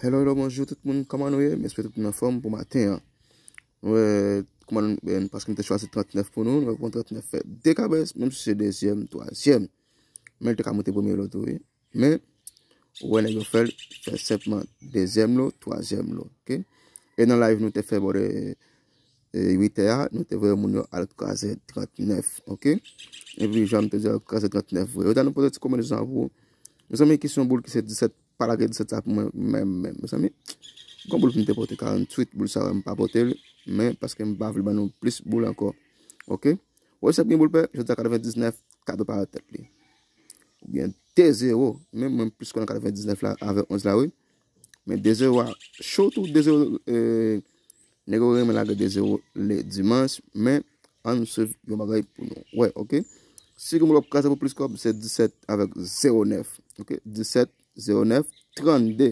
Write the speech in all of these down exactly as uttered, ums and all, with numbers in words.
Hello, hello, bonjou tout moun, kòman nou ye? M espere tout moun anfòm pou maten an. Nou wè, kòman nou, ben, paske m te chwazi trannèf pou nou, nou wè pran trannèf fè de kabès, menm si se dezyèm, twazyèm. Men li te ka monte premye lo tou, wi. Men, ou wè nèg yo fè l, fè senpman dezyèm lo, twazyèm lo, oke? E nan live nou te fè bò de e, uit è a, nou te voye moun yo al kraze trannèf, oke? Epi, jan m te di, al kraze trannèf vre. Yo ta nou poze ti kòmantè sa pou ou. Mezanmi, ki se yon boul ki se disèt, pa lage disèt sa pou mwen, menm, menm, mezanmi. Gon boul pou m te pote karanntuit, boul sa, m pa pote l, men paske m pa vle ban nou plis boul ankò, oke? Wè, se byen boul pè, jodi a katrevendiznèf, kado parèt tèt li. Oubyen de zewo, men mwen plis konnen katrevendiznèf la avè onz la, wi. Men de zewo a cho tou, de zewo, e, nèg yo renmen lage de zewo le dimanch, men ann swiv yon bagay pou nou wè, oke? Si gen moun k ap kraze pou plis kòb, se disèt avèk zewo nèf, oke? Disèt, zewo nèf, trannde.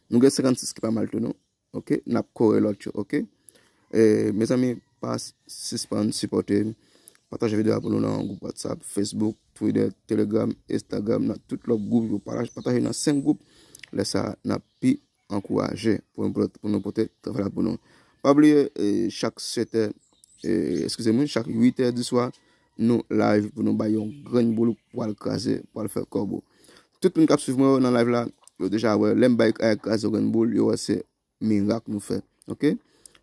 Nou gen senkannsis ki pa mal tou, non? Oke? N ap kore lòt yo, oke? E, mezanmi, pa sispann sipòte m. Pataje videyo a pou nou nan gwoup WhatsApp, Facebook, Twitter, Telegram, Instagram, nan tout lòt gwoup yo. Pataje, pataje nan senk gwoup. Lè sa, n ap pi ankouraje pou nou pote, pou nou pote travay la pou nou. Pa bliye, e, chak sèt è, e, eskize mwen, chak uit è di swa, nou live pou nou bay yon grenn boul pou al kraze, pou al fè kòb ou. Tout moun k ap swiv mwen yo nan live la, yo deja wè, lè m bay, e, kraze yon grenn boul, yo wè se mirak nou fè. Oke?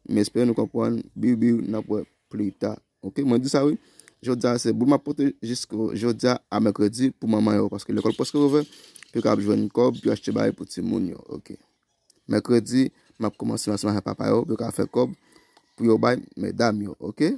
M espere nou konprann. Biw, biw, n ap wè pli ta. Oke? Mwen di sa, wi. Jodi a, se boul m ap pote jiska jodi a, a mèkredi pou manman yo, paske lekòl prèske ouvè, pou yo kapab jwenn kòb, pou yo achte bagay pou timoun yo. Oke? Mèkredi, m ap kòmanse ansanm avèk papa yo, pou yo ka fè kòb, pou yo bay medam yo. Oke?